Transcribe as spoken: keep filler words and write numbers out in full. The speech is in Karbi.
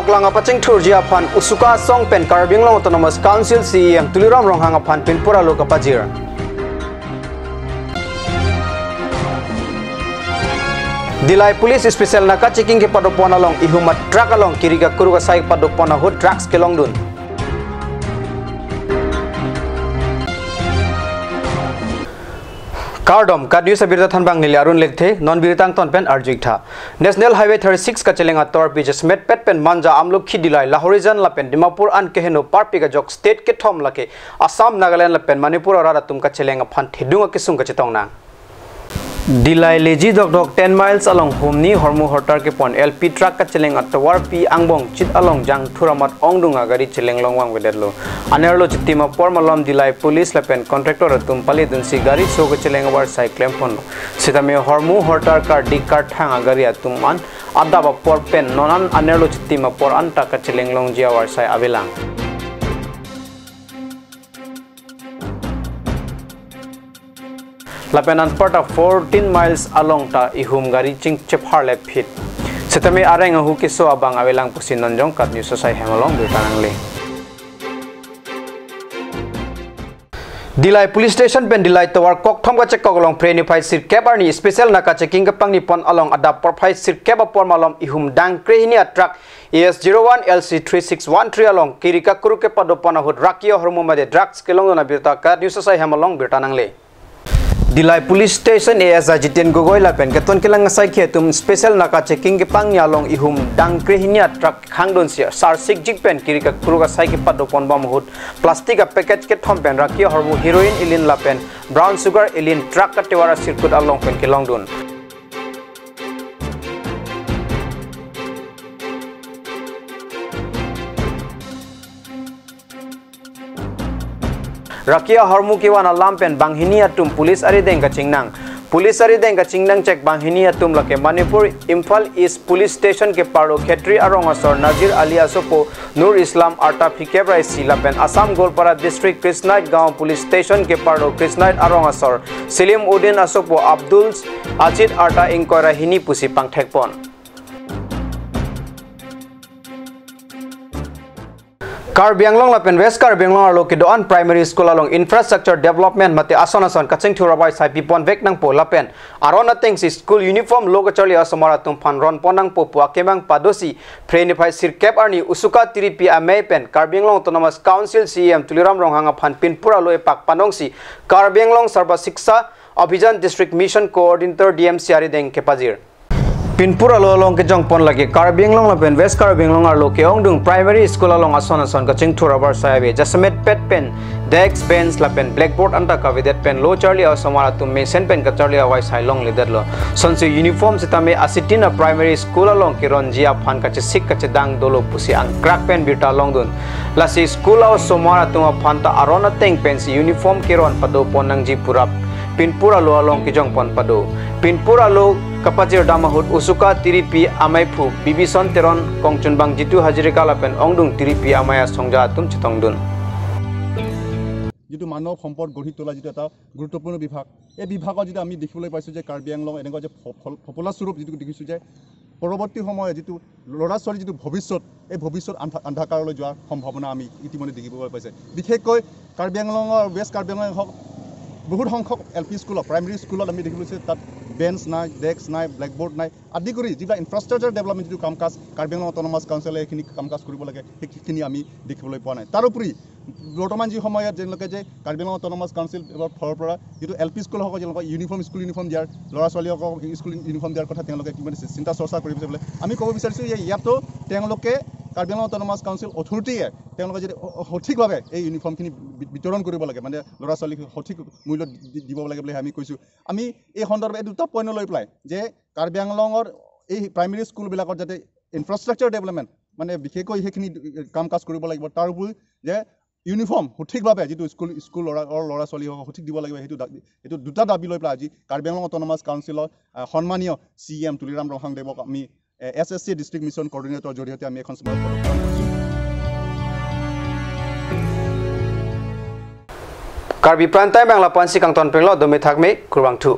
Klang apachingthurji aphan Usuka asong pen Karbi Anglong Autonomous Council C E M Tuliram Ronghang aphan pinpur alo kapajir. Dillai Police Special Naka Checking kepadopon along ihum a-truck along kiri kakruk asai kepadopon ahut drugs kelongdun. Kardom, KAT News abirta thanbang neli Arun Lekthe, non birta angton pen arju-ik tha. National Highway thirty-six kacheleng atovarpi jasemet pet pen Manja, Amlokhi, Dillai, Lahorijan lapen Dimapur an keheno parpik ajok state kethom lake Assam, Nagaland lapen Manipur arat atum kacheleng aphan thedung akesung kachetong nang. Dillai leji dokdok ten miles along humni hormu hortar kepon L P truck kacheleng atovarpi angbong chit along jangthur amat ongdung agari cheleng long vangvedetlo. Anerlo chitim apor malom Dillai Police lapen contractor atum paledunsi gari so kacheleng avarsai klemponlo. Sitame hormu hortar kardik karthang agari atum an adap apor pen non an anerlo chitim apor anta kacheleng longji avarsai avelang. Lapen anparta fourteen miles along ta ihum gari chingchepharle phit. Sitame areng ahu keso abang avelang pusi non jong KAT News asai hem along birta nangle. Dillai Police Station pen Dillai tovar kokthom kachekok along Phre niphai sirkep arni Special Naka Checking kepangnipon along adap porphai sirkep apor malom ihum dangkre hini a-truck A S zero one L C three six one three along kiri kakruk kepadopon ahut raki ahormu mate drugs kelongdun abirta KAT News asai hem along birta nangle. Dillai Police Station A S I Jiten Gogoi lapen keton kelang asaikhi atum Special Naka Checking kepangni along ihum dangkre hini a-truck khangdunsi sarsikjik pen kiri kakruk asai kepadopon bom ahut plastic a-package kethom pen raki ahormu heroin elin lapen brown sugar elin truck katovar asirkut along pen kelongdun. Raki ahormu kevan alam pen banghini atum police arideng kachingnang. Police arideng kachingnang chek banghini atum lake Manipur Imphal East Police Station keparlo Khetri arong asor Nazir Ali asopo Nur Islam arta phlikep ra isi lapen Assam Goalpara District Krishnait Gaon Police Station keparlo Krishnait arong asor Selim Uddin asopo Abdul Ajit arta ingkoi ra hini pusi pangthekpon. Karbi Anglong lapen West Karbi Anglong arlo kedo-an primary school along infrastructure development mate ason ason kachingthur avarsai piponvek nangpo lapen aron atengsi school uniform lo kacharli asomar atum aphan ronpon nangpo pu akemang padosi Phre niphai sirkep arni Usuka tiripi amei pen Karbi Anglong Autonomous Council C E M Tuliram Ronghang aphan pinpur alo epak panongsi Karbi Anglong Sarva Shiksha Abhiyan District Mission Coordinator D M C arideng kepajir. Pinpur alo along kejongpon lake Karbi Anglong lapen West Karbi Anglong arlo ke-ongdung primary school along ason ason kachingthur avarsai ave, jasemet pet pen desk, bench lapen blackboard anta kavedet pen lo charli asomar atum mesen pen kacharli avarsai longledetlo. Sonsi uniform sitame asitin a-primary school along keronji aphan kachesik kachedang dolo pusi angkrak pen birta longdun. Lasi school asomar atum aphan ta aron ateng pensi uniform keron padopon nangji pu rap pinpur alo along kejongpon pado. Pinpur alo kapajirdam ahut Usuka tiripi ameiphu Bibison Teron, kongchunbang Jitu Hazarika lapen ongdung tiripi amei asongja atum chetongdun. যিটো মানৱ সম্পদ গঢ়ি তোলা যিটো এটা গুৰুত্বপূৰ্ণ বিভাগ, এই বিভাগত যিটো আমি দেখিবলৈ পাইছোঁ যে কাৰ্বি আংলং এনেকুৱা যে ফ-, ফল-, ফপলা স্বৰূপ যিটো দেখিছোঁ যে পৰৱৰ্তী সময়ত যিটো ল'ৰা ছোৱালীৰ যিটো ভৱিষ্যত, এই ভৱিষ্যত আন্ধা-, আন্ধাকাৰলৈ যোৱাৰ সম্ভাৱনা আমি ইতিমধ্যে দেখিবলৈ পাইছে। বিশেষকৈ কাৰ্বি আংলঙৰ, ৱেষ্ট কাৰ্বি আংলং হওক, বহুত সংখ্যক এল পি স্কুলত, প্ৰাইমেৰী স্কুলত আমি দেখিবলৈ পাইছোঁ তাত বেঞ্চ নাই, ডেস্ক নাই, ব্লেকবৰ্ড নাই আদি কৰি যিবিলাক ইনফ্ৰাষ্ট্ৰাকচাৰ ডেভেলপমেণ্ট যিটো কাম কাজ কাৰ্বি আংলং অট'নমাছ কাউন্সিলে এইখিনি কাম কাজ কৰিব লাগে, সেইখিনি আমি দেখিবলৈ পোৱা নাই। তাৰোপৰি বৰ্তমান যি সময়ত যেনেকৈ যে কাৰ্বি আংলং অট'নমাছ কাউন্সিলৰ ফালৰ পৰা যিটো এল পি স্কুলসকল যেনেকৈ ইউনিফৰ্ম, স্কুল ইউনিফৰ্ম দিয়াৰ, ল'ৰা ছোৱালীসকলক স্কুল ইউনিফৰ্ম দিয়াৰ কথা তেওঁলোকে ইতিমধ্যে চি-, চিন্তা চৰ্চা কৰি আছে বোলে। আমি ক'ব বিচাৰিছোঁ যে ইয়াতো তেওঁলোকে কাৰ্বি আংলং অট'নমাছ কাউন্সিল অথৰিটিয়ে তেওঁলোকে যদি অ-, অ-, সঠিকভাৱে এই ইউনিফৰ্মখিনি বি-, বিতৰণ কৰিব লাগে, মানে ল'ৰা ছোৱালীক সঠিক মূল্য দি-, দিব লাগে বুলি আমি কৈছোঁ। আমি এই সন্দৰ্ভে এই দুটা পইণ্ট লৈ পেলাই যে কাৰ্বি আংলঙৰ এই প্ৰাইমেৰী স্কুলবিলাকত যাতে ইনফ্ৰাষ্ট্ৰাকচাৰ ডেভেলপমেণ্ট, মানে বিশেষকৈ সেইখিনি কাম কাজ কৰিব লাগিব। তাৰ উপৰি যে ইউনিফৰ্ম সঠিকভাৱে যিটো স্কুল, স্কুল ল'ৰা, ল'ৰা ছোৱালীসকলক সঠিক দিব লাগিব, সেইটো দা-, এইটো দুটা দাবী লৈ পেলাই আজি কাৰ্বি আংলং অট'নমাছ কাউন্সিলৰ, আহ, সন্মানীয় চি ই এম তুলিৰাম ৰংহাং দেৱক আমি, এ, এছ এছ চি ডিষ্ট্ৰিক্ট মিছন কৰ্ডিনেটৰ জৰিয়তে আমি এখন স্মাৰক পদক প্ৰদান কৰিছোঁ। Karbi Prime Time bang lapu-ansi kangton penglo, dome thakme, kurvangthu.